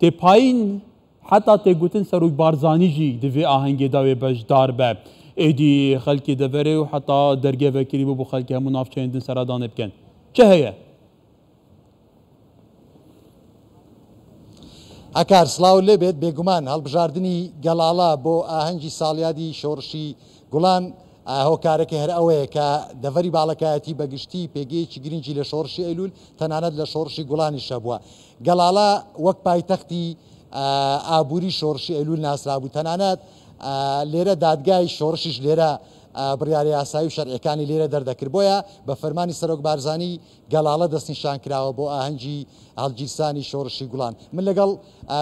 Tê payîn heta tê gotin Serok Barzanî jî di vê ahengê de wê beşdar be. Êdî xelkê deverê û heta derge vekirî bû bo xelkê hemû navçeyên din seredanê bikin. Çi heye? Akar, سڵاو لێ بێت، بێگومان هەڵبژاردنی گەڵاڵە بۆ ئاهەنگی ساڵیادی شۆڕشی گوڵان هۆکارەکەی هەر ئەوەیە کە دەڤەری باڵەکایەتی بە گشتی پێگەیەکی گرنگی لە شۆڕشی ئەیلول تەنانەت لە شۆڕشی گوڵانیش هەبووە. گەڵاڵە وەک پایتەختی ئابووری شۆڕشی ئەیلول ناسرابوو، تەنانەت لێرە دادگای شۆڕشیش لێرە بڕیارە یاسایی و شەرعیەکانی لێرە دەردەکرد، بۆیە بە فەرمانی سەرۆک بارزانی گەڵاڵە دەستنیشانکراوە بۆ ئاهەنگی هەڵگیرسانی شۆڕشی گوڵان. من لەگەڵ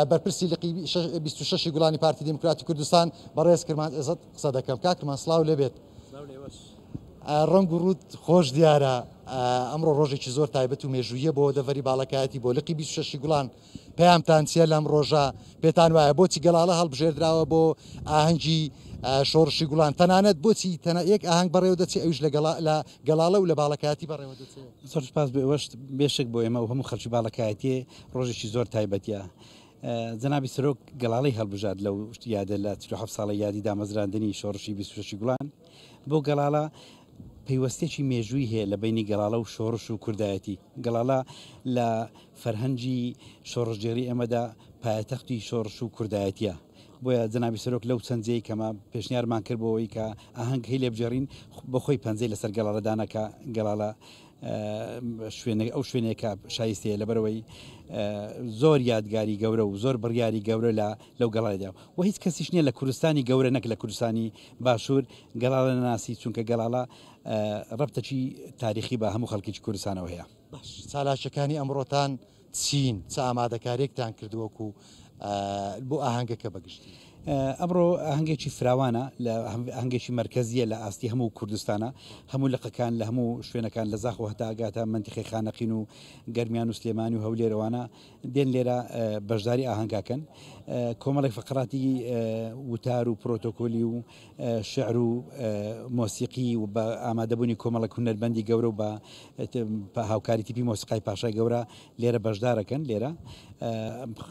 بەرپرسی لقی 26 ی گوڵانی پارتی دیموکراتی کوردستان بەڕێز کرمانج عێزەت قسە دەکەم. کاک کرمان سڵاو لێبێت. ڕەنگ و ڕووت خۆش دیارە. ئەمڕۆ ڕۆژێکی زۆر تایبەت و مێژوویە بۆ دەڤەری باڵەکایەتی بۆ لقی 26 ی گوڵان. پەیامتان چییە لەم ڕۆژە؟ پێتان وایە بۆچی گەڵاڵە هەڵبژێردراوە بۆ ئاهەنگی شۆڕشی گوڵان؟ تەنانەت بۆچی تەنها یەک ئاهەنگ بەڕێوە دەچێت ئەویش لە گەڵاڵە و لە باڵەکایەتی بەڕێوە دەچێت؟ زۆر سوپاس بۆ ئێوەش، بێشک بۆ ئێمە و هەموو خەڵکی باڵەکایەتیێ ڕۆژێکی زۆر تایبەتیە. جەنابی سەرۆک گەڵاڵەی هەڵبژارد لەو یادە لە 47 ساڵە یادی دامەزراندنی شۆڕشی 26 گوڵان بۆ گەڵاڵە پەیوەستێکی مێژووی هەیە لە بینی گەڵاڵە و شۆڕش و کوردایەتی. گەڵاڵە لە فەرهەنگی شۆڕشگێڕی ئێمەدا پایەتەختی شۆڕش و کوردایەتیە. بۆیە جەنابی سەرۆک لەو چەند جێی کەمە پێشنیارمان کرد بۆ ئەوەی کە ئاهەنگەکەی لێ بگێڕین، بۆ خۆی پەنجەی لەسەر گەڵاڵە دانا کە گەڵاڵە شوێنێک ئەو شوێنێک کە شایستەیە، لەبەرئەوەی زۆر یادگاری گەورە و زۆر بڕیاری گەورە لە لەو گەڵالەدا و هیچ کەسیش نییە لە کوردستانی گەورە نەک لە کوردستانی باشوور گەڵاڵە نەناسی، چونکە گەڵاڵە ڕەبتەکی تاریخی بە هەموو خەڵکێکی کوردستانەوە هەیە. باش چالاکیەکانی ئەمڕۆتان چین؟ چ ئامادەکاریەکتان کرد وەکو بۆ ئاهەنگەکە بەگشتی؟ ئەمڕۆ ئاهەنگێکی فراوانە، لە ئاهەنگێکی مەرکەزیە لە ئاستی هەموو کوردستانە، هەموو لقەکان لە هەموو شوێنەکان لە زاخۆ هەتا ئەگاتە مەنتیقەی خانەقین و گەرمیان و سلێمانی و هەولێر ئەوانە دێن لێرە بەشداری ئاهەنگاکەن. کۆمەڵێک فقراتی وتار و پرۆتۆکۆلی و شعر و مۆسیقی و بە ئامادەبوونی کۆمەڵێک هونەرمەندی گەورە و بە هاوکاری تیپی مۆسیقای پاشای گەورە لێرە بەشدارەکەن. لێرە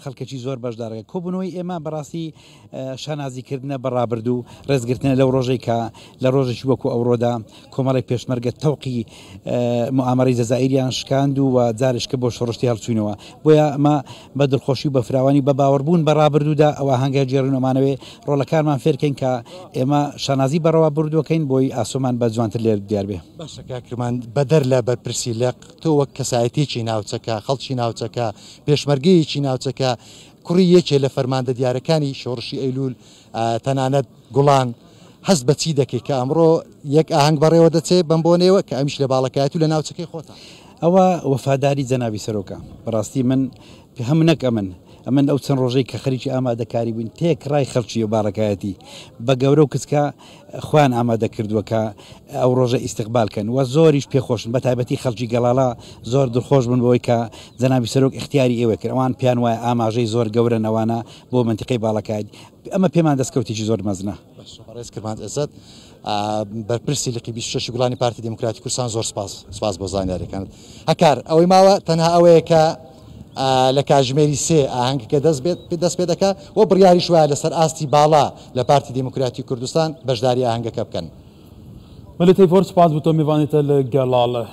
خەڵکێکی زۆر بەشدارەکە. کۆبوونەوەی ئێمە بەڕاستی شانازیکردنە بە ڕابردوو، ڕێزگرتنە لەو ڕۆژەی کە لە ڕۆژێکی وەکو ئەوڕۆدا کۆمەڵێک پێشمەرگە تەوقی موئامەرەی جەزائیریان شکاند و جارێکە بۆ شۆڕشتی هەڵچووینەوە. بۆیە ئەمە بە دڵخۆشی و بە فراوانی بە باوەڕبوون بە ڕابردوودا ئەو ئاهەنگە گێڕین و ئەمانەوێ ڕۆڵەکانمان فێرکەین کە ئێمە شانازی بە ڕابردووەکەین بۆی ئاسۆمان بە جوانتر لێ دیار بێ. باشە کاک کرمان بەدەر لە بەرپرسی لق، تۆ وەک کەسایەتیەکی ناوچەکە، خەڵکی ناوچەکە، پێشمەرگەیەکی ناوچەکە، کوڕی یەکێ لە فەرماندە دیارەکانی شۆڕشی ئەیلوول، تەنانەت گوڵان، هەست بە چی دەکەی کە ئەمڕۆ یەک ئاهەنگ بەڕێوە دەچێ بەم بۆنەیەوە کە ئەمیش لە باڵەکایەتی و لە ناوچەکەی خۆتان؟ ئەوە وەفاداری جەنابی سەرۆکە. بەڕاستی من هەم نەک ئەمن، ئەمن ئەو چەند ڕۆژەی کە خەریکی ئامادەکاری بووین تێکڕای خەڵکی باڵەکایەتی بە گەورە و کچکە خۆیان ئامادە کردووە کە ئەو ڕۆژە ئیستقبال کەن و زۆریش پێخۆشن، بە تایبەتی خەڵکی گەڵاڵە زۆر دڵخۆش بوون بەوەی کە جەنابی سەرۆک ئیختیاری ئێوەی کرد. ئەوان پێیان وایە ئاماژەی زۆر گەورەن ئەوانە بۆ مەنتیقەی باڵەکایەتی. ئەمە پێمان دەستکەوتێکی زۆر مەزنە. باشە بەڕێز کرمانج عێزەت بەرپرسی لقی 26 گوڵانی پارتی دیموکراتی کوردستان زۆر سپاس سپاس بۆ زانیاریەکانت. هەکار ئەوەی ماوە تەنها ئەوەیە کە لە کاژمێری سێ ئاهەنگەکە دەست بێت دەست پێ دەکا و بڕیاریش وایە لەسەر ئاستی باڵا لە پارتی دیموکراتی کوردستان بەشداری ئاهەنگەکە بکەن. مەلی تەیفۆر سپاس بۆ تۆ میوانی تە لە گەڵاڵە.